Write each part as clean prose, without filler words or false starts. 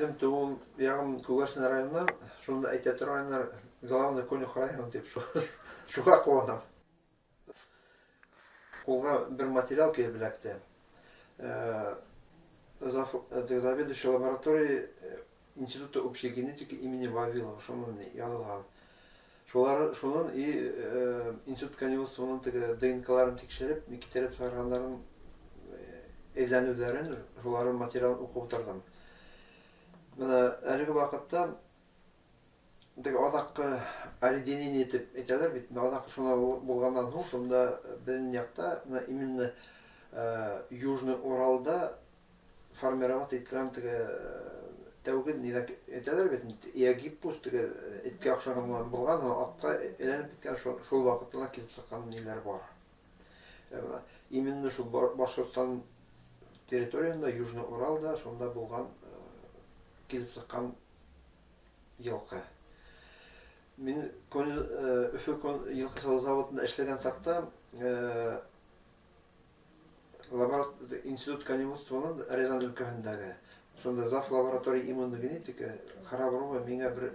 Үҙем тыуыу яғым Күгәрсен районынан, шунда әйтә торғайнылар, главный конюх район тип, шуға ҡыуанам. Ҡулға бер материал килеп эләкте. Заведующий лабораторией Института общей генетики имени Вавилова, шунан яҙылған. Шулар, шунан и институт коневодствоның теге ДНКларын тикшереп, китереп сығарғандарын, әйләнеүҙәрен, шуларын материалын уҡып ултырҙым. Бына әлеге ваҡытта теге аҙаҡҡы оледенение тип әйтәләр бит, аҙаҡ шуна булғандан һуң, шунда беҙҙең яҡта, бына именно Южный Уралда формироваться ителгән теге тәүге ниҙә әйтәләр бит, эогиппус, теге эткә оҡшаған булған, атҡа әйләнеп киткән, шул ваҡытта ла килеп сыҡҡан ниләр бар. Именно шул Башҡортостан территорияһында, Южный Уралда шунда булған, килеп сыҡҡан йылҡы. Мин Өфө йылҡысылыҡ заводында эшләгән саҡта институт коневодствоның Рязань өлкәһендәге шунда зав лаборатория иммуногенетика Храброва миңә бер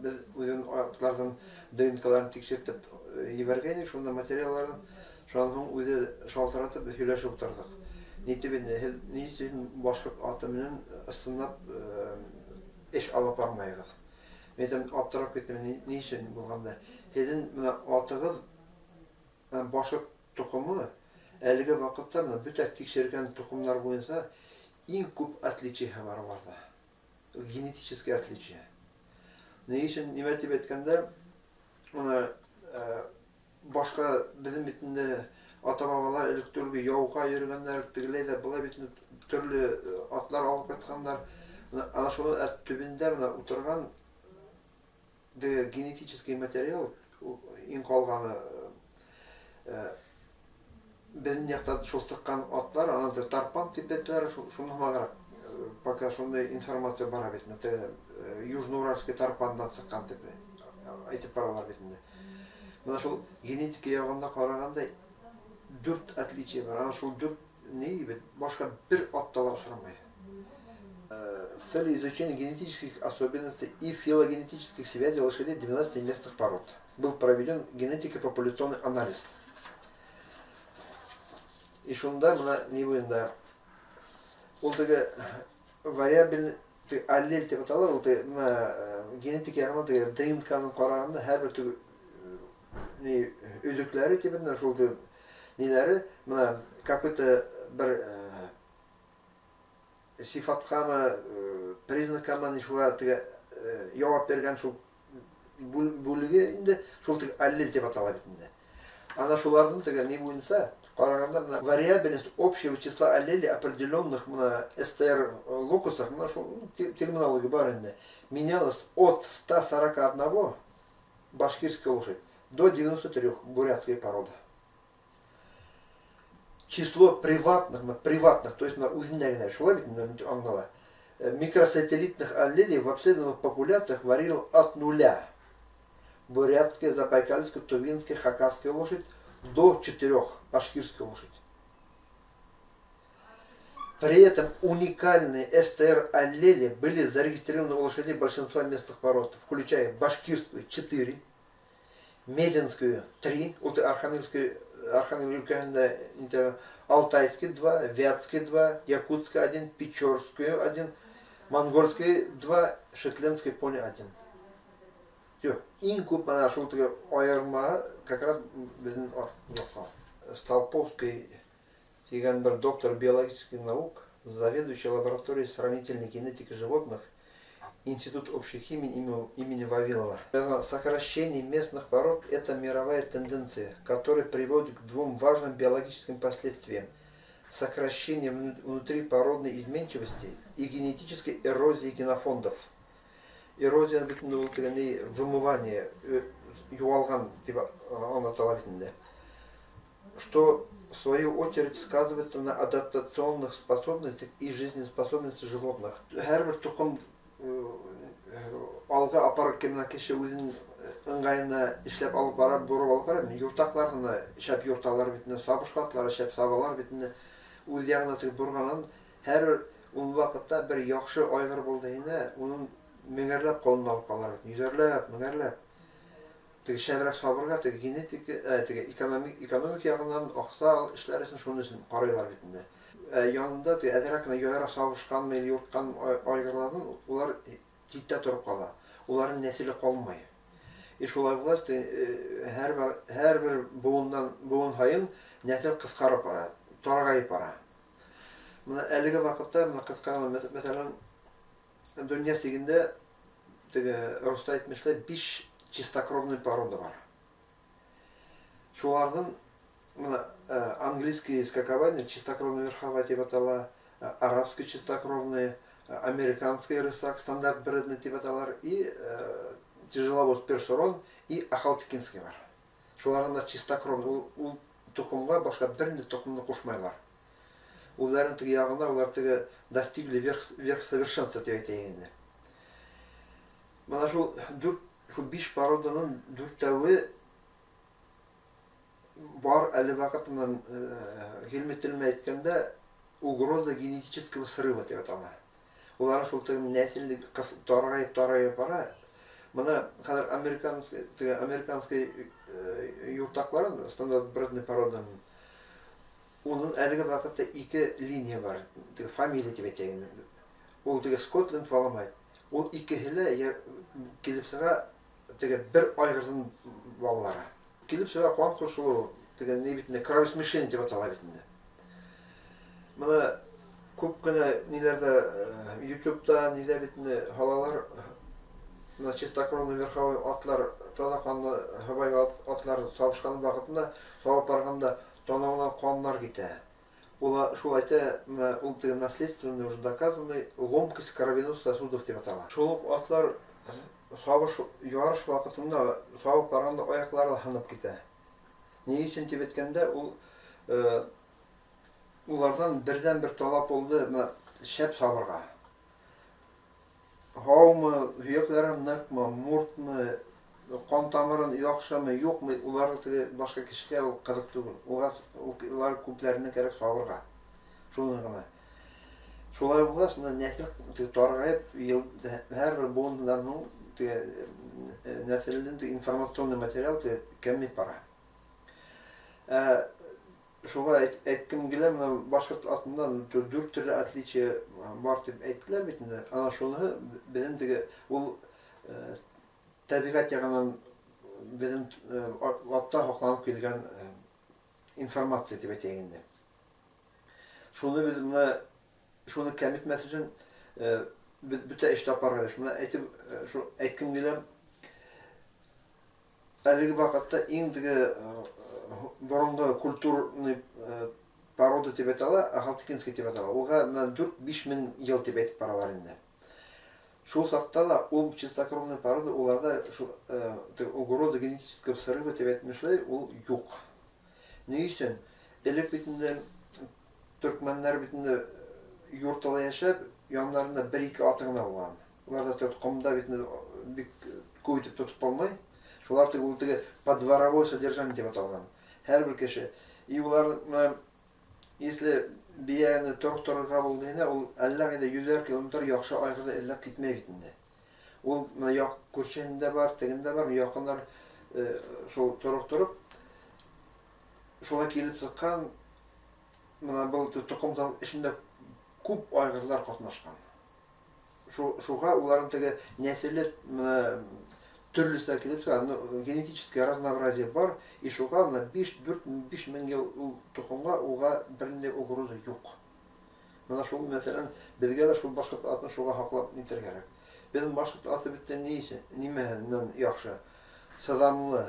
беҙ үҙен атларҙың ДНКларын тикшертеп ебәргәйнек, шунда материалларын, шунан һуң үҙе шалтыратып, беҙ һөйләшеп ултырҙыҡ. Ни тип инде, һеҙ ни өсөн башҡорт аты менән ысынлап эш алып бармайығыҙ? Мин әйтәм, аптырап киттем, ни өсөн булғанда. Һеҙҙең бына атығыҙ, башҡорт тоҡомо әлеге ваҡытта бына бөтә тикшергән тоҡомдар буйынса иң күп отличие бар уларҙа. Генетическое отличие. Ни өсөн, нимә тип әйткәндә, уны башҡа беҙҙең бит инде ата-бабалар элек төрлө яуға йөрөгәндәр, тегеләй ҙә былай бит инде төрлө атлар алып ҡайтҡандар. Ана шуның төбөндә бына ултырған генетический материал иң ҡалғаны беҙҙең яҡта шул сыҡҡан атлар, ана тарпан тип әйтәләр, шуны һымағыраҡ пока шундай информация бара бит инде, южноуральский тарпандан сыҡҡан тип әйтеп баралар бит инде. Бына шул генетика яғында ҡарағанда дүрт отличие бар. Ана шул дүрт ни бит башҡа бер атта ла осрамай. С целью изучения генетических особенностей и филогенетических связей лошадей 12 местных пород был проведен генетико-популяционный анализ. И шунда бына ни буйында ул теге вариабельный аллель тип атала, ул теге бына генетик яғынан теге ДНКны ҡарағанда һәр бер теге ни өҙөкләре тип инде шул теге ниләре бына какой-то бер сифатҡамы, признаккамы ни шуға теге яуап биргән шул бүлеге инде шул теге аллель тип атала бит инде. Ана шуларҙың теге ни буйынса ҡарағанда бына вариабельность общего числа аллелей определенных бына СТР локусах, бына шул терминология бар инде, менялась от 141 башкирская лошадь до 93 бурятская порода. Число приватных, на приватных, то есть на үҙендә генә шулай бит инде аңлала, микросателлитных аллелей в обследованных популяциях варьировал от нуля. Бурятская, забайкальская, тувинская, хакасская лошадь до 4, башкирская лошадь. При этом уникальные СТР-аллели были зарегистрированы у лошадей большинства местных пород, включая башкирскую 4, мезенскую 3, вот архангельскую, Архангель өлкәһендә алтайский 2, вятский 2, якутский 1, печорскую 1, монгольский 2, шетландский пони 1. Все, иң күп бына шул теге айырма как раз беҙҙең яҡта. Столповский тигән бер доктор биологических наук, заведующий лабораторией сравнительной генетики животных, Институт общей химии имени Вавилова. Сокращение местных пород – это мировая тенденция, которая приводит к двум важным биологическим последствиям: сокращение внутрипородной изменчивости и генетической эрозии генофондов. Эрозия бит инде ул теге ни вымывание, юғалған тип аңлатыла бит инде. Что в свою очередь сказывается на адаптационных способностях и жизнеспособности животных. Һәр бер тоҡом алға апарып килгән кеше үҙенең ыңғайына эшләп алып бара, бороп алып бара. Юртаҡларҙы ла шәп юрталар бит инде, сабышҡы атлары шәп сабалар бит инде. Үҙ яғына теге борғанан һәр бер Ул ваҡытта бер яҡшы айғыр булды инде, уның меңәрләп ҡолон алып ҡалалар, йөҙәрләп, меңәрләп. Теге шәберәк сабырға, теге генетик, теге экономик яғынан аҡса эшләр өсөн шуның өсөн ҡарайлар бит инде. Янында теге әҙерәк кенә яйыраҡ сабышҡан, юртҡан айғырларҙың улар ситтә тороп ҡала. Уларҙың нәҫеле ҡалмай. И шулай булғас, һәр бер быуындан быуын һайын нәҫел ҡыҫҡарып бара, тарағайып бара. Мына әлеге ваҡытта, мына ҡыҫҡа ғына, мәҫәлән, донъя сигендә теге русса әйтмешләй 5 чистокровный порода бар. Шуларҙың мына английский скаковая, чистокровный верховая тип атала, арабский чистокровный, американский рысак, стандарт-бредный тип аталар, и тяжеловоз першерон, и ахалтекинский бар. Шуларҙың да чистокровный, ул тоҡомға башҡа бер ни тоҡомдо ҡушмайлар. Уларҙың теге яғында улар теге достигли верх совершенства тип әйтәйек инде. Мына шул дүрт, шул 5 породаның дүртәүе бар әле ваҡыт менән, ғилми тел менән әйткәндә, угроза генетического срыва тип атала. Улар шул теге нәҫел тарғайып, тарғайып бара. Мына хәҙер американский, теге американский юртаҡларын, стандарт-бредный породаның, уның әлеге ваҡытта 2 линия бар, теге фамилия тип әйтәйек инде. Ул теге Скотланд Валамайт. Ул икеһе лә килеп сыға теге бер айғырҙың балалары. Килеп сыға ҡан ҡушылыу, теге ни бит инде, кровосмешение тип атала бит инде. Мына күп кенә ниләрҙә, YouTube'та ниләр бит инде һалалар, мына чистокровный верховой атлар, таҙа ҡанлы һыбай атлар сабышҡан ваҡытында, сабып барғанда танауынан ҡанлар китә. Ула шул әйтә, мына ул теге наследственный уже доказанный ломкость кровеносных сосудов тип атала. Шул уҡ атлар сабыш ярыш ваҡытында сабып барғанда аяҡлары ла һынып китә. Ни өсөн тип әйткәндә, ул уларҙан берҙән-бер талап булды, мына шәп сабырға. Һаумы, һөйәктәре ныҡмы, муртмы, ҡан тамырын яҡшымы, юҡмы, улар теге башҡа кешегә ул ҡыҙыҡ түгел. Уға улар күпләренә кәрәк сабырға. Шуны ғына. Шулай булғас, мына нәҫел теге тарғайып, йыл, һәр бер быуындан һуң теге нәҫелдең теге информационный материал теге кәмей бара. Шуға әйткем килә, мына башҡорт атынан 4 төрлө отличие бар тип әйттеләр бит инде. Ана шуныһы беҙҙең теге ул тәбиғәт яғынан беҙҙең атта һаҡланып килгән информация тип әйтәйек инде. Шуны беҙ мына шуны кәметмәҫ өсөн беҙ бөтә эште апарырға тейеш. Мына әйтеп, шу әйткем килә, әлеге ваҡытта иң теге боронғо культурный порода тип әйтә, ахалтекинский тип әйтә. Уға мына 4-5 мең йыл тип әйтеп баралар инде. Шул саҡта ла ул чистокровный порода уларҙа шул теге угроза генетического срыва тип әйтмешләй, ул юҡ. Ни өсөн? Элек бит инде төркмәндәр бит инде юртала йәшәп, яндарында бер-ике аты ғына булған. Улар да теге ҡомда бит инде бик күп итеп тотоп алмай. Шулар теге ул теге подворовой содержание тип аталған. Һәр бер кеше. И улар мына, если бейәне тороп торорға булды инде, ул әллә ҡайҙа йөҙәр километр яҡшы айғырҙы эҙләп китмәй бит инде. Ул мына яҡ күршеһендә бар, тегендә бар, яҡындар шул тороп тороп, шулай килеп сыҡҡан, мына был тоҡомзал эшендә күп айғырлар ҡатнашҡан. Шуға уларҙың теге нәҫеле мына төрлөсә килеп сыға, генетическое разнообразие бар, и шуға мына биш, дүрт, биш мең йыл ул тоҡомға уға бер ниндәй угроза юҡ. Мына шул, мәҫәлән, беҙгә лә шул башҡорт атын шуға һаҡлап нитергә кәрәк. Беҙҙең башҡорт аты бит ни өсөн, нимәһенән яҡшы? Сыҙамлы.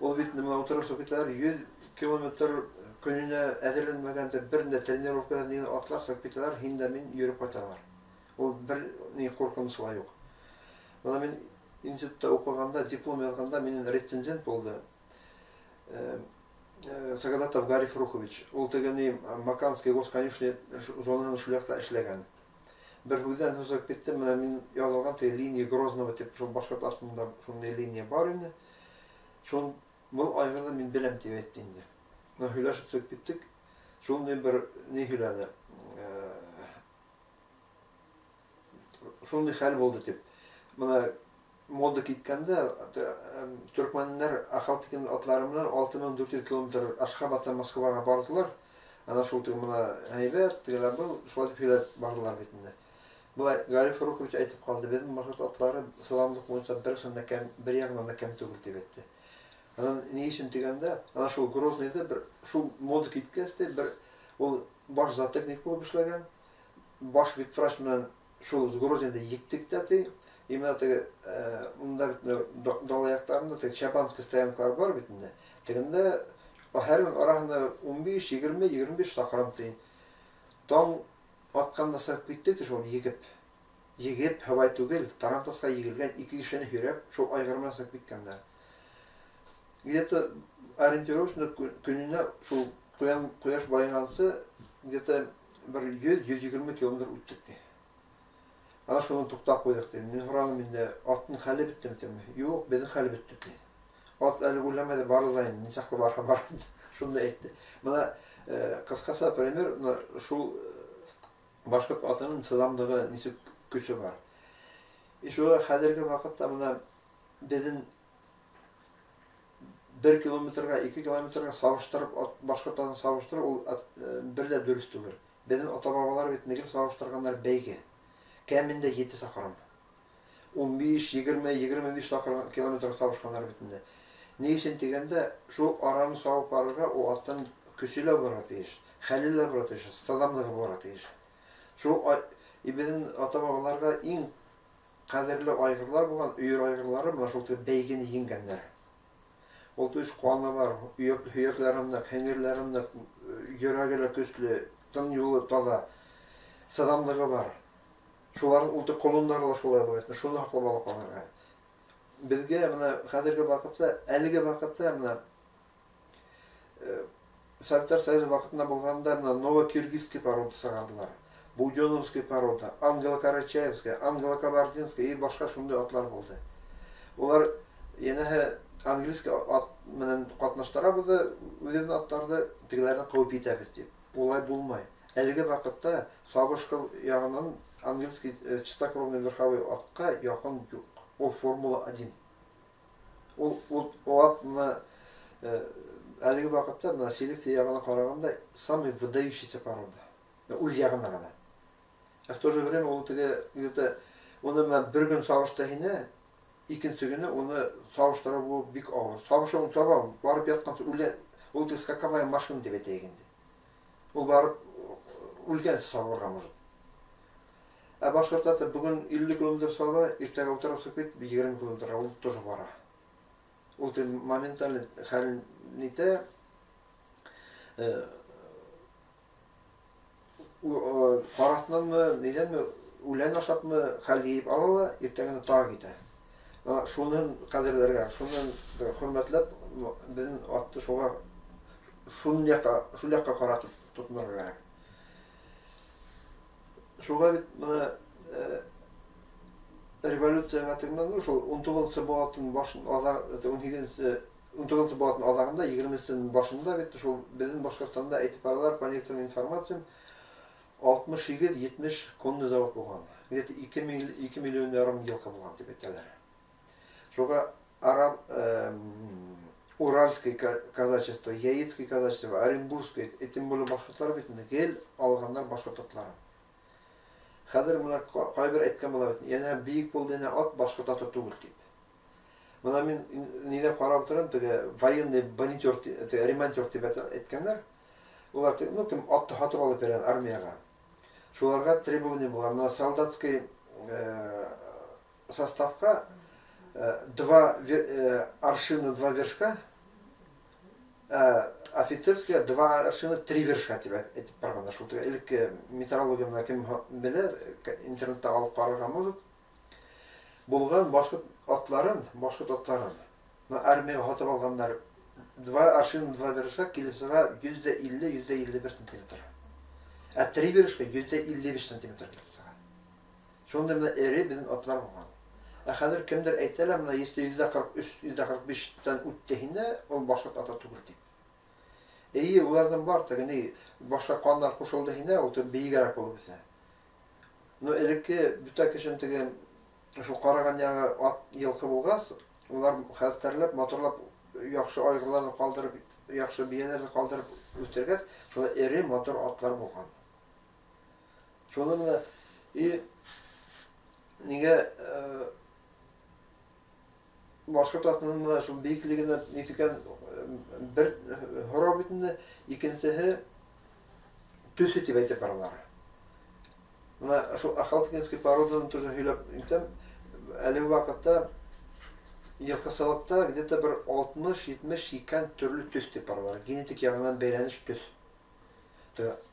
Ул бит мына ултырып сығып китәләр, 100 километр көнөнә әҙерләнмәгән дә бер дә тренировка ни атлар сығып китәләр, һин дә мин йөрөп ҡайталар. Ул бер ни ҡурҡынысы ла юҡ. Мына мин институтта уҡығанда, диплом яҙғанда минең рецензент булды. Сагадатов Гариф Рухович. Ул теге ни Маканский госконюшня зонаһын шул яҡта эшләгән. Бер һүҙҙән һүҙ сығып китте, мына мин яҙылған теге линия Грозного тип шул башҡорт атында шундай линия бар ине. Шул был айғырҙы мин беләм тип әйтте инде. Мына һөйләшеп сығып киттек. Шундай бер ни һөйләне. Шундай хәл булды дип. Менә мода киткәндә төркмәннәр Ахалтекин атлары менән 6400 километр Ашхабадтан Москвага бардылар. Ана шул теге менә әйбәт, тегеләр был, шулай дип һөйләп бардылар бит инде. Болай Гариф Фарухович әйтеп калды, безнең башкорт атлары сыламлык буенча бер да кәм, бер ягынан да кәм түгел дип әйтте. Анан ни өчен дигәндә, ана шул Грозныйда бер шул мода киткәч тә бер ул баш зоотехник булып эшләгән, баш ветврач белән шул Грозныйда ектек тә ди. Именно теге монда бит дала якларында теге чабанский стоянкалар бар бит инде. Тегендә һәр бер арасында 15, 20, 25 чакрым ди. Таң атканда чыгып киттек тә шул егеп. Егеп һавай түгел, тарантаска егелгән ике кешене һөйрәп, шул айгыр белән чыгып киткәннәр. Где-то ориентировочно көненә шул куян кояш баегансы где-то бер 100-120 километр үттек ди. Ана шуны туктап куйдык ди. Мин һораным инде, атның хәле беттеме дим. Юк, безнең хәле бетте ди. Ат әле уйламады, барды да инде, ничаклы барга бар. Шуны әйтте. Менә кыскача пример, шул башкорт атының сыдамлыгы ничек көче бар. И шуга хәзерге вакытта менә безнең 1 километрга, 2 километрга сабыштырып, башкорт атын сабыштырып, ул бер дә дөрес түгел. Безнең ата-бабалар бит нигә сабыштырганнар бәйге. Кәмендә 7 чакрым. 15, 20, 25 чакрым километрга сабышканнар бит инде. Ни өчен дигәндә, шул араны сабып барырга ул аттан көче лә булырга тиеш, хәле лә булырга тиеш, сыдамлыгы булырга тиеш. Шул безнең ата-бабаларга иң кадерле айгырлар булган өер айгырлары менә шул бәйгене җиңгәннәр. Ул то есть каны бар, һөякләре нык, һеңерләре нык, йөрәге лә көчле, тын юлы таза, сыдамлыгы бар. Шуларның ул колыннары да шулай булып әйтте, шуны һаклап алып калырга. Безгә менә хәзерге вакытта, әлеге вакытта менә Советтар Союзы вакытында булганда менә Новокиргизский порода чыгардылар. Буденовский порода, Англо-Карачаевская, Англо-Кабардинская и башка шундый атлар булды. Улар янәһе английский ат менән катнаштырабыз да, үзебезнең атларны тегеләрдән куып итәбез дип. Улай булмай. Әлеге вакытта сабышкы ягыннан английский чистокровный верховой атка якын юк. Ул Формула 1. Ул ат менә әлеге вакытта менә селекция ягына караганда самый выдающийся порода. Үз ягына гына. А в то же время ул теге где-то уны менә бер көн сабышта һине, икенче көне уны сабыштыру бу бик авыр. Сабышуын саба, барып ятканчы үлә, ул теге скаковая машина дип әйтәйек инде. Ул барып үлгәнче сабырга может. Ә башкорт аты бүген 50 километр саба, иртәгә утырып чыгып китеп 20 километрга ул тоже бара. Ул теге моменталь хәл нитә, карасыннанмы, нидәнме, үлән ашапмы, хәл җыеп ала ла, иртәгә тагы китә. Шуны кадерләргә, шуны хөрмәтләп, безнең атты шуга, шул якка, шул якка каратып тотынырга кирәк. Шуга бит менә революциягә тегеннән шул 19 быуаттың башын, азаг, 18-нче, 19 быуаттың азагында, 20-нче башында бит шул безнең Башкортстанда әйтеп баралар, по некоторым информациям, 68-70 конный завод булган. Где-то 2 миллион ярым елкы булган дип әйтәләр. Шуга араб, Уральское казачество, Яицкое казачество, Оренбургское, и тем более башкортлар бит инде гел алганнар башкорт атларын. Хәзер менә кайбер әйткән була бит, янә бөек булды, янә ат башкорт аты түгел дип. Менә мин нидә карап торам, теге военный бонитер, теге ремонтер дип әйткәннәр. Улар теге, ну, кем атты һатып алып биргән армиягә. Шуларга требование булган, на солдатский составка 2 аршина 2 вершка, офицерская 2 аршина 3 вершка дип әйтеп барганнар. Шул теге элекке метрология менә кем белә, интернетта алып карарга может. Булган башкорт атларын менә армиягә һатып алганнар. 2 аршина 2 вершка килеп чыга йөз дә илле, йөз дә илле бер сантиметр. Ә 3 вершка йөз дә илле биш сантиметр килеп чыга. Шунда менә эре безнең атлар булган. Ә хәзер кемдер әйтәләр, менә если йөз дә кырык өч, йөз дә кырык биштән үтте инде, ул башкорт аты түгел дип. Әйе, улардан бар, теге ни, башка каннар кушылды инде, ул бигрәк булып үсә. Но элекке бөтә кешенең теге шул ҡараған яғы ат, йылҡы булғас, улар хәстәрләп, матурлап, яҡшы айғырларҙы ҡалдырып, яҡшы бейәләрҙе ҡалдырып үҫтергәс, шулай эре матур атлар булған. Шуны менә и нигә башҡорт атының менә шул бейеклегенә ниткән бер һорау бит инде, икенсеһе төҫө тип әйтеп баралар. Менә шул ахалтекинский породаны тоже һөйләп итәм. Әлеге ваҡытта йылҡысылыҡта где-то бер 60-70 икән төрлө төҫ тип баралар. Генетик яғынан бәйләнеш төҫ.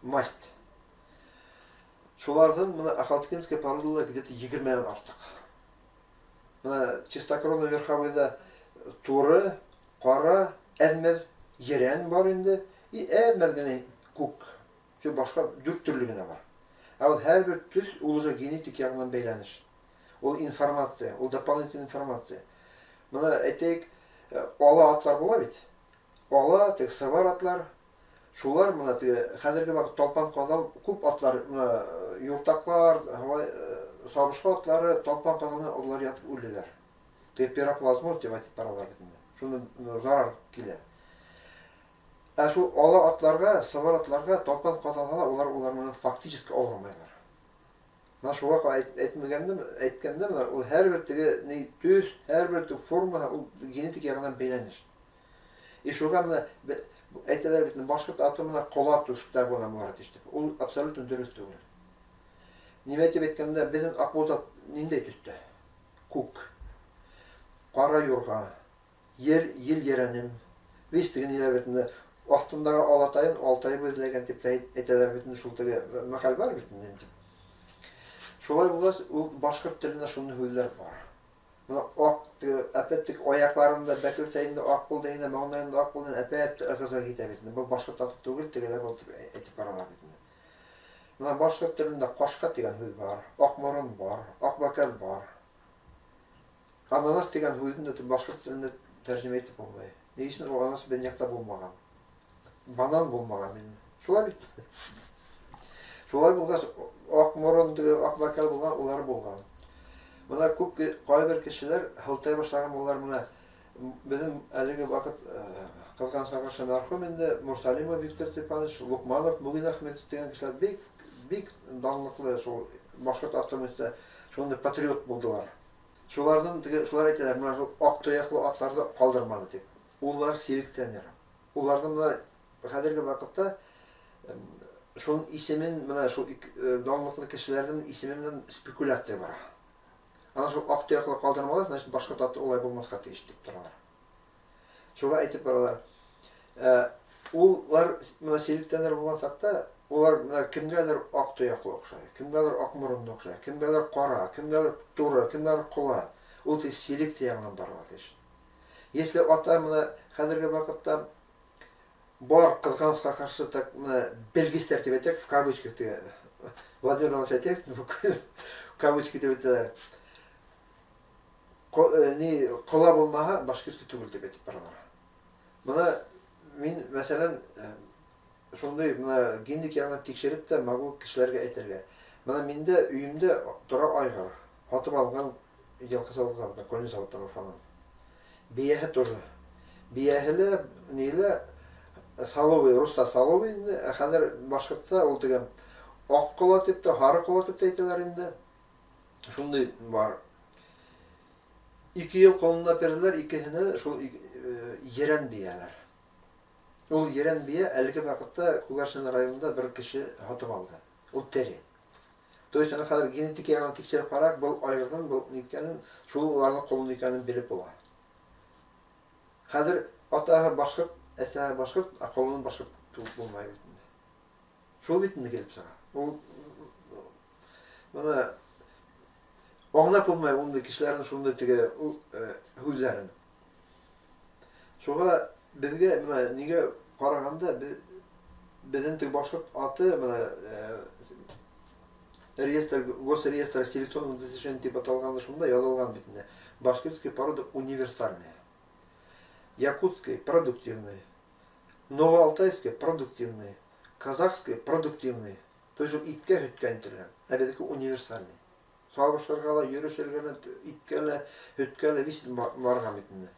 Масть. Шуларҙың менә ахалтекинский породалар где-то 20-нән артыҡ. Менә чистокровный верховойҙа туры, ҡара, әҙмәҙ, ерән бар инде, и әҙмәҙ генә күк. Шул башҡа 4 төрлө генә бар. Ә ул һәр бер төҫ ул уже генетик яғынан бәйләнеш. Ул информация, ул дополнительная информация. Менә әйтәйек, ала атлар була бит. Ала, теге сыбар атлар. Шулар менә теге хәзерге вакыт талпан ҡаҙал күп атлар, менә юртаҡлар, сабышҡа атлары талпан ҡаҙалны улар ятып үләләр. Теге пироплазмоз тип әйтеп баралар бит инде. Шунда зарар килә. Ә шул ала атларга, сыбар атларга талпан ҡаҙалһа, улар менән фактически ауырмайлар. Менә шуға әйтмәгәндә, әйткәндә менә ул һәрбер теге ни төҫ, һәрбер теге форма ул генетик яғынан бәйләнеш. И шуға менә әйтәләр бит, башҡорт аты менә ҡола төҫтә була булыр тиеш дип. Ул абсолютно дөрөҫ түгел. Нимә тип әйткәндә, беҙҙең аҡбуҙат ниндәй төҫтә? Күк, ҡара юрға, ер, ел ерәнем. Весь теге ниләр бит инде, аҫтындағы алатайын алтай буйҙләгән тип тә әйтәләр бит инде, шул теге мәҡәл бар бит инде. Шулай булғас, ул башҡорт теленә шундай һүҙҙәр бар. Бына аҡ, теге, әпәт аяҡларында бәкелсә инде аҡ булды инде, маңлайында аҡ булды, әпәт ығыҙы китә бит инде. Был башҡорт аты түгел, тегеләр был тип әйтеп баралар бит инде. Бына башҡорт телендә ҡашҡа тигән һүҙ бар, аҡ морон бар, аҡ бәкәл бар. Ананас тигән һүҙен дә башҡорт телендә тәржемә итеп булмай. Ни өсөн ул ананас бер яҡта булмаған? Банан булмаған инде. Шулай бит. Шулай булғас, аҡ морон теге аҡ бәкәл булған, улар булған. Бына күп ҡайбер кешеләр һылтай башлаған улар менә беҙҙең әлеге ваҡыт, ҡыҙғанысҡа ҡаршы мәрхүм инде Мурсалимов Виктор Степанович, Луҡманов Мугин Әхмәтов тигән кешеләр бик, бик данлыҡлы шул башҡорт аты буйынса шундай патриот булдылар. Шуларҙың теге, шулар әйтәләр, менә шул аҡ тояҡлы атларҙы ҡалдырманы тип. Улар селекционер. Уларҙың менә хәҙерге ваҡытта шуның исемен, менә шул данлыҡлы кешеләрҙең исеме менән спекуляция бара. Ана шул аҡ тояҡлы ҡалдырмағас, значит, башҡорт аты улай булмаҫҡа тейеш тип торалар. Шуға әйтеп баралар. Улар менә селекционер булған саҡта, улар менә кемгәлер аҡ тояҡлы оҡшай, кемгәлер аҡ моронло оҡшай, кемгәлер ҡара, кемгәлер туры, кемгәлер ҡола. Ул тик селекция яғынан барырға тейеш. Если ата менә хәҙерге ваҡытта бар ҡыҙғанысҡа ҡаршы так менә белгестәр тип әйтәк, в кавычках теге Владимир Иванович әйтәк, в кавычки тип әйтәләр. Ни ҡола булмаһа, башкирский түгел тип әйтеп баралар. Бына мин, мәҫәлән, шундай менә генетик яғынан тикшереп тә могу кешеләргә әйтергә. Бына миндә өйөмдә тора айғыр, һатып алынған йылҡысылыҡ заводынан, конный заводтан Уфанан. Бейәһе тоже. Бейәһе лә, ни лә, соловый, русса соловый инде, ә хәҙер башҡортса ул теге аҡ ҡола тип тә, һары ҡола тип тә әйтәләр инде. Шундай бар. 2 йыл ҡолонлап бирҙеләр, икеһенә шул ерән бейәләр. Ул ерән бейә әлеге ваҡытта Күгәрсен районында бер кеше һатып алды. Ул тере. То есть аны хәҙер генетик яғынан тикшереп ҡараҡ, был айғырҙан, был ниткәнен, шул уларҙың ҡолон икәнен белеп була. Хәҙер атаһы башҡорт, әсәһе башҡорт, ә ҡолоно башҡорт булмай бит инде. Шул бит инде килеп сыға. Ул бына аңлап булмай ундай кешеләрҙең шундай теге һүҙҙәрен. Шуға беҙгә бына нигә ҡарағанда беҙҙең теге башҡорт аты бына реестр, госреестр селекционных достижений тип аталғанда шунда яҙылған бит инде. Башкирская порода универсальная. Якутская продуктивная. Новоалтайская продуктивная. Казахская продуктивная. То есть ул иткә һөткә интелгән. Ә беҙҙеке универсальный. Сабышларға ла, йөрөшөргә лә, иткә лә, һөткә лә весь барған бит инде.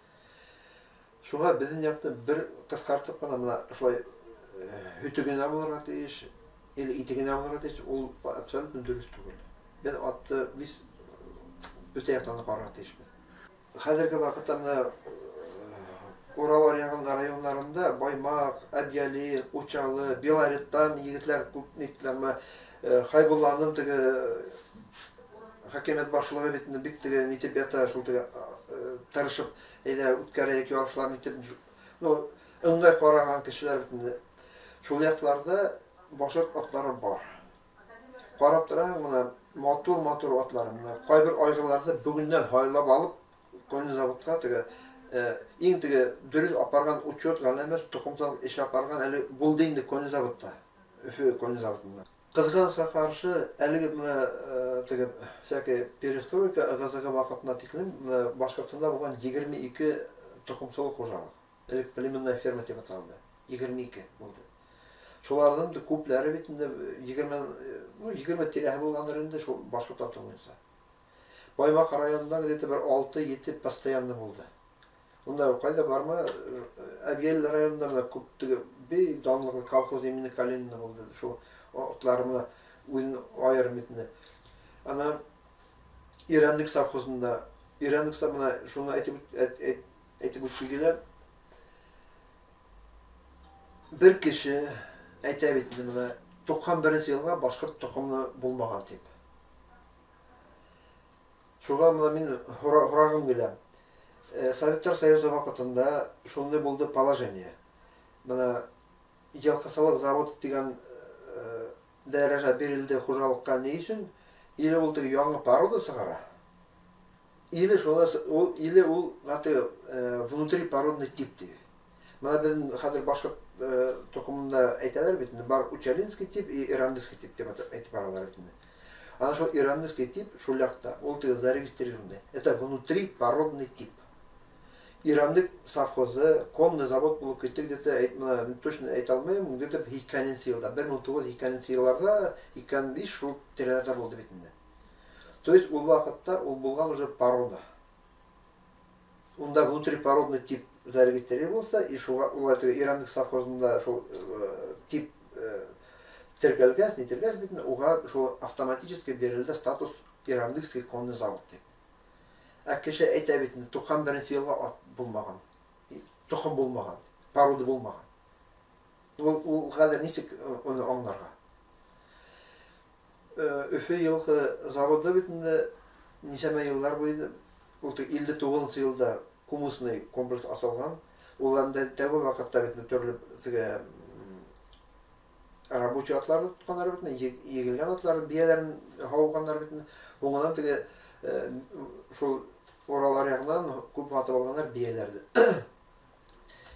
Шуға беҙҙең яҡта бер ҡыҫҡартып ҡына бына шулай һөтө генә булырға тейеш, или ите генә булырға тейеш, ул абсолютно дөрөҫ түгел. Беҙ атты весь бөтә яҡтан да ҡарарға тейешбеҙ. Хәҙерге ваҡытта бына Урал аръяғы райондарында Баймаҡ, Әбйәлил, Учалы, Белореттан егетләр күп нитләр. Бына Хайбулланың теге хакимиәт башлығы бит инде бик теге нитеп ята, шул теге тырышып әйҙә үткәрәйек ярышлар нитеп, ну, ыңғай ҡараған кешеләр бит инде. Шул яҡларҙа башҡорт атлары бар. Ҡарап тораһың, бына матур-матур атлар. Бына ҡайбер айғырларҙы бөгөндән һайлап алып конный заводҡа теге иң теге дөрөҫ апарған учет ғына эмес, тоҡомсалыҡ эш апарған әле булды инде конный заводта, Өфө конный заводында. Ҡыҙғанысҡа ҡаршы, әлеге бына теге всякий перестройка ығы-зығы ваҡытына тиклем бына Башҡортостанда булған 22 тоҡомсолоҡ хужалыҡ. Элек племенная ферма тип аталды. 22 булды. Шуларҙың да күпләре бит инде 20, ну, 20 тирәһе булғандыр инде шул башҡорт аты буйынса. Баймаҡ районында где-то бер 6-7 постоянно булды. Унда ҡайҙа барма, Әбйәлил районында бына күп теге бик данлыҡлы колхоз имени Калинина булды. Шул атлары бына үҙен айырым бит инде. Ана Ирәндек совхозында, Ирәндек бына шуны әйтеп үтке килә. Бер кеше әйтә бит инде бына 91 йылға башҡорт тоҡомло булмаған тип. Шуға бына мин һорағым килә. Советтар Союзы ваҡытында шундай булды положение. Бына йылҡысылыҡ заводы тигән дәрәжә бирелде хужалыҡҡа ни өсөн? Или ул теге яңы порода сығара, или шуны ул, или ул теге внутрипородный тип ти. Бына беҙҙең хәҙер башҡорт тоҡомонда әйтәләр бит инде, бар учалинский тип и ирандский тип тип әйтеп баралар бит инде. Ана шул ирандский тип шул яҡта, ул теге зарегистрированный. Это внутрипородный тип. Ирандык совхозы, конный завод булып китте где-то, бына точно әйтә алмайым, где-то 80 йылда, 1980 йылларҙа, 85 шул тирәләрҙә булды бит инде. То есть ул ваҡытта ул булған уже порода. Унда внутрипородный тип зарегистрировался, и шуға ул теге Ирандык совхозында шул тип теркәлгәс, нителгәс бит инде, уға шул автоматически бирелде статус Ирандыкский конный завод дип. Ә кеше әйтә бит инде, 91 йылға ат булмаған, тоҡом булмаған, порода булмаған. Ул хәҙер нисек уны аңларға? Өфө йылҡы заводы бит инде нисәмә йыллар буйы, ул 59 йылда кумысный комплекс асылған. Ул инде тәүге ваҡытта бит инде төрлө теге рабочий атларҙы тотҡандар бит инде, егелгән атларҙы, бейәләрен һауғандар бит инде. Һуңынан теге шул Урал аръяғынан күп һатып алғандар бейәләрҙе.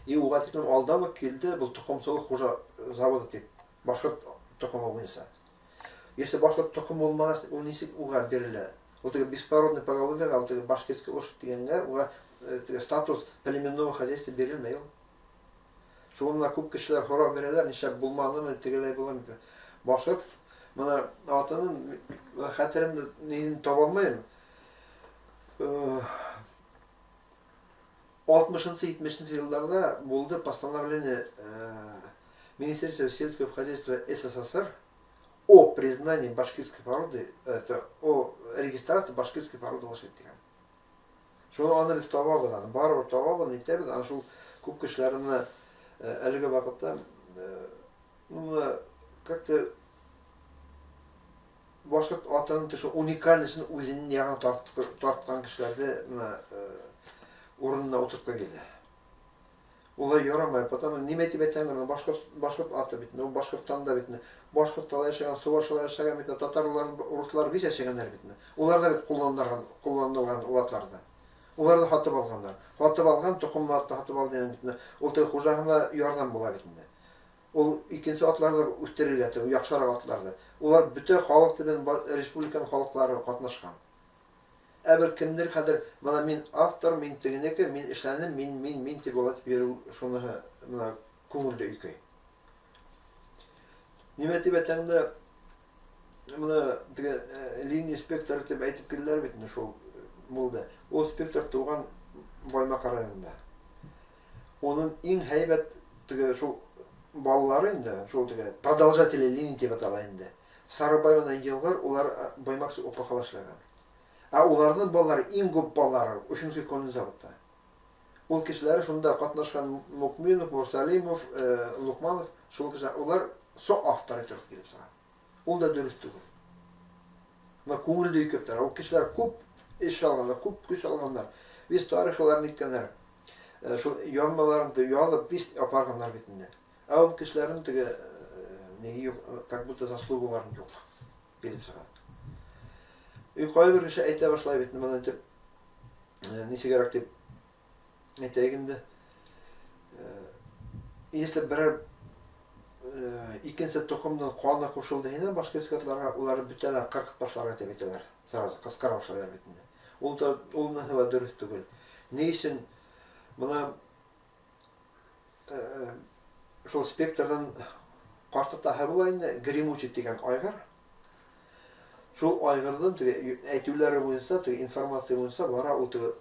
И уға тиклем алдан уҡ килде был тоҡомсолоҡ хужа заводы тип, башҡорт тоҡомо буйынса. Если башҡорт тоҡомо булмағас, ул нисек уға бирелә? Ул теге беспородный поголовьеға, ул теге башкирский лошадь тигәнгә, уға теге статус племенного хозяйства бирелмәй ул. Шуға бына күп кешеләр һорау бирәләр, нишләп булманымы, тегеләй буламы дип. Башҡорт бына атының хәтеремдә нин таба алмайым. 60-нчы, 70-нче йылларда булды постановление Министерства сельского хозяйства СССР о признании башкирской породы, это, о регистрации башкирской породы лошадь дигән. Шуны аны без табабыҙ, аны барыбер табабыҙ, нитәбеҙ, аны шул күп кешеләрне әлеге ваҡытта, ну, как-то башҡорт атының шул уникальностен үҙенең яғына тартҡан кешеләрҙе бына урынына ултыртҡы килә. Улай ярамай, потому нимә тип әйтәм, бына башҡорт аты бит, ул Башҡортостанда бит, башҡорттар йәшәгән, сувашалар йәшәгән бит, татарлар, урыҫлар бит йәшәгәндәр бит. Улар да бит ҡулланылған ул атларҙы. Улар да һатып алғандар. Һатып алған тоҡомло атты һатып алды бит. Ул теге хужаһына ярҙам була бит инде. Ул икенсе атларҙы үҫтерергә, теге яҡшыраҡ атларҙы. Улар бөтә халыҡ менән республиканың халыҡлары ҡатнашҡан. Ә бер кемдер хәҙер бына мин автор, мин тегенеке, мин эшләнем, мин, мин, мин тип була тип йөрөү, шуныһы бына күңелде өйкәй. Нимә тип әйтәң дә, Менә теге линия Спектр дип әйтеп килделәр бит инде, шул булды. Ул Спектр туган Баймак районында. Уның иң һәйбәт теге шул балалары инде, шул теге продолжатели линии дип атала инде. Сарыбай менән Елгыр, улар Баймакский ОПХ эшләгән. Ә уларның балалары, иң күп балалары Уфимский конный заводта. Ул кешеләре шунда катнашкан Мукминов, Мурсалимов, Лукманов, шул кешеләр, улар соавторы торып килеп чыга. Ул да дөрес түгел. Менә күңелле икәп тора. Ул кешеләр күп эш алганнар, күп көч алганнар. Весь тарихларын иткәннәр. Шул язмаларын язып, весь апарганнар бит инде. Ә ул кешеләрнең теге ни юк, как будто заслугалары юк килеп чыга. И кайбер кеше әйтә башлай бит, моны дип, ничегрәк дип әйтәйек инде. Если берәр икенче токымның каны кушылды инде башкирский атларга, улар бөтенләй кыркып ташларга дип әйтәләр. Сразу кыскара башлайлар бит инде. Ул да ул да дөрес түгел. Ни өчен менә шул Спектрдан картатаһы була инде Гремучий дигән айгыр. Шул айгырдан теге әйтүләре буенча, теге информация буенча бара, ул теге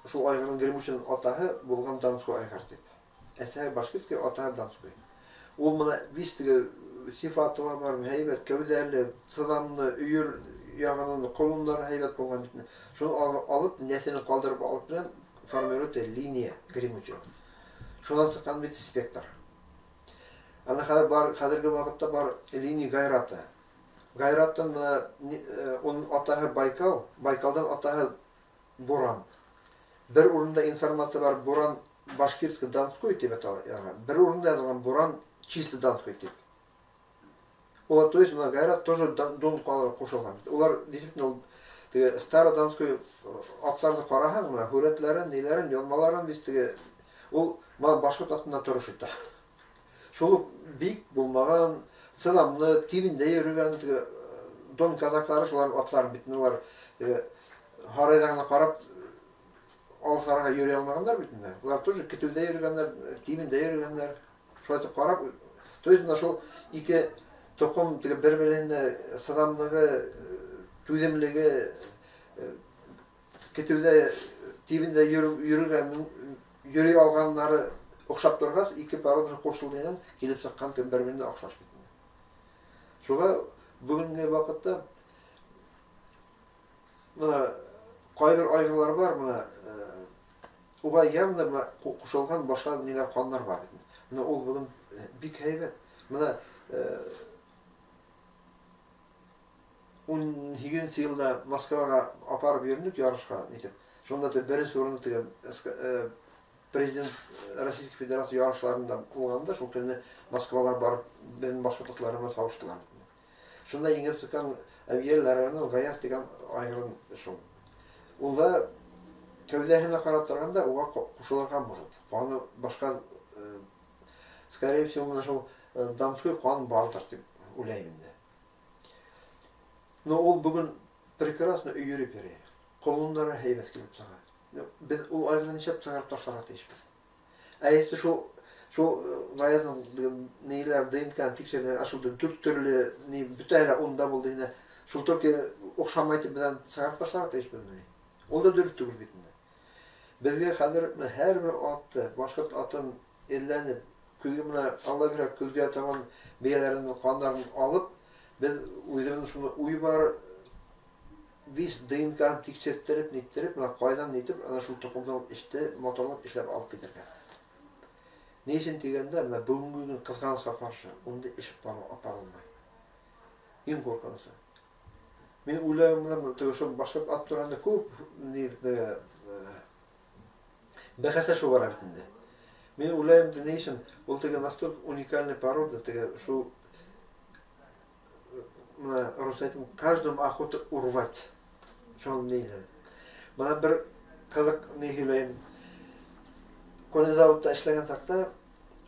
шул айгырның, Гремучийның атаһы булган донской айгыр дип. Әсәһе башкирский, атаһы донской. Ул менә весь теге сифаты бар, һәйбәт кәүҙәле, сыҙамлы, өйөр яғынан колоннары һәйбәт булган бит. Шуны алып, нәҫелен ҡалдырып алып белән формируется линия Гремучий. Шунан сыҡҡан бит Спектр. Ана хәҙер бар, хәҙерге ваҡытта бар линия Гайрата. Гайраттан менә уның атаһы Байкал, Байкалдан атаһы Буран. Бер урында информация бар, Буран башкирский донской дип атала. Бер урында язылган, Буран чисто донской дип. Улар, то есть, менә Гайрат тоже дон кушылган. Улар действительно ул теге старый донской атларны караһаң, менә һүрәтләрен, ниләрен, язмаларын без теге ул менә башкорт атына торыш итә. Шул ук бик булмаган, сыдамлы, тибендә йөргән теге дон казаклары шулар атларын бит, улар теге һарайда гына карап алысларга йөри алмаганнар бит инде. Улар тоже көтүдә йөргәннәр, тибендә йөргәннәр. Шулай итеп карап, то есть менә шул ике токым теге бер-беренә сыдамлыгы, түземлеге, көтүдә тибендә йөргән йөри алганнары охшап торгач, ике порода кушылды инде, килеп чыккан бер-беренә охшаш бит. Шуңа бүгенге вакытта менә кайбер айгырлар бар, менә уга явно менә кушылган башка ниләр, каннар бар бит. Менә ул бүген бик һәйбәт. Менә 18-нче елда Москвага апарып йөрдек ярышка нитеп. Шунда да беренче урынны теге президент Российской Федерации ярышларында булганда, шул көнне Москвалар барып безнең башкортлар белән сабыштылар. Шунда еңеп чыккан Әбиел районының Гаяз дигән айгырын шул. Ул да кәүҙәһенә карап торганда уға кушылырга может. Каны башка, скорее всего, менә шул донской кан бардыр дип уйлайм инде. Но ул бүген прекрасно йөреп йөри. Колоннары һәйбәт килеп чыга. Без ул айгырны нишләп чыгарып ташларга тиешбез? Ә если шул Гаязның ниләр ДНК тикшергән, ә шул дүрт төрле ни бөтә унда булды инде. Шул только охшамай дип белән чыгарып ташларга тиешбезмени? Ул да дөрес түгел бит инде. Безгә хәзер менә һәрбер атты, башкорт атын әйләнеп, көзгә менә Алла бирә, көзгә табан бияләренең каннарын алып, без үзебезнең шуны уй бар, весь ДНК тикшерттереп, ниттереп, менә кайдан нитеп, ана шул токымдан эште моторлап эшләп алып китергә. Ни өчен дигәндә, менә бүгенге көн кызганычка каршы, ундый эш апарылмый. Иң куркынычы. Мин уйлыйм, менә теге шул башкорт ат турында күп ни теге бәхәсләшү шул бара бит инде. Мин уйлыйм, ни өчен ул теге настолько уникальный порода, теге шул менә рус әйтем, каждому охота урвать. Шул ниләр. Менә бер кызык ни һөйләйем. Конезаводта эшләгән чакта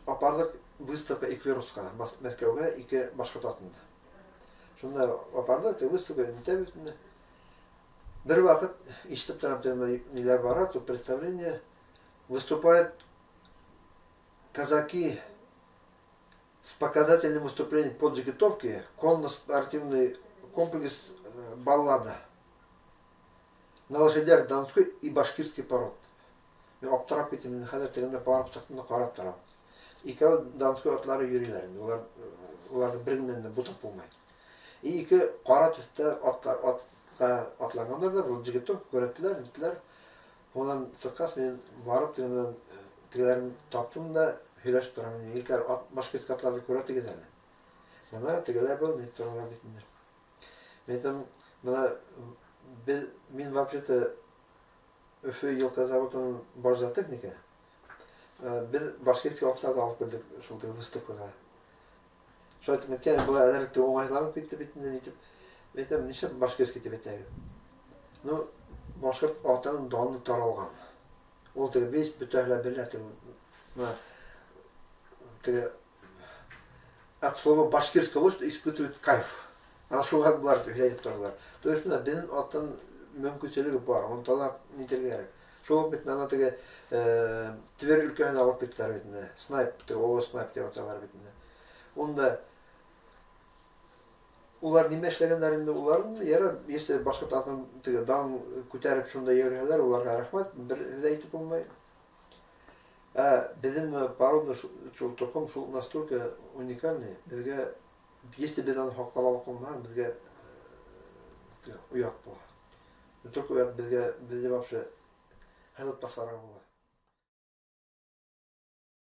апардык выставка Эквируска, Мәскәүгә ике башкорт атын. Шунда апардык, теге выставка нитә бит инде. Бер вакыт ишетеп торам, теге ниләр бара, тут представление, выступают казаки с показательным выступлением по джигитовке конно-спортивный Комплекс «Баллада» на лошадях донской и башкирской пород. Мин аптырап киттем, инде хәҙер тегендә барып сыҡтым да ҡарап торам. Икәү донской атлары йөрөйләр инде. Уларҙы бер генә дә бутап булмай. И ике ҡара төҫтә атлар атҡа атланғандар да, был егеттәр күрһәттеләр, ниттеләр. Унан сыҡҡас, мин барып тегенән тегеләрен таптым да һөйләшеп торам. Егетләр, ат, башкирский атларҙы күрһәтегеҙ әле. Бына тегеләр был ни торалар бит инде. Мин әйтәм, бына беҙ, мин вообще-то Өфө йылҡы заводының баш зоотехнигы. Беҙ башкирский атларҙы алып килдек шул теге выставкаға. Шулай итеп әйткән, былар әҙерәк уңайһыҙланып китте бит инде итеп. Мин әйтәм, нишләп башкирский тип әйтәгеҙ? Ну, башҡорт атының даны таралған. Ул теге весь бөтәһе лә белә теге бына теге от слова «башкирская лошадь» испытывает кайф. Ана шуға былар һөйләп торалар. То есть бына беҙҙең аттың мөмкинселеге бар, уны талап нитергә кәрәк. Шул уҡ бит ана теге Тверь өлкәһенә алып киттеләр бит инде. Снайп, теге ООО «Снайп» тип аталар бит инде. Унда улар нимә эшләгәндәр инде, улар ярар, если башҡорт атын теге дан күтәреп шунда йөрөһәләр, уларға рәхмәт, бер ҙә әйтеп булмай. Ә беҙҙең порода, шул тоҡом шул настолько уникальный, беҙгә, если беҙ аны һаҡлап алып ҡалмаһаҡ, беҙгә оят була. Не только оят, беҙгә, беҙҙе вообще һыҙып ташларға була.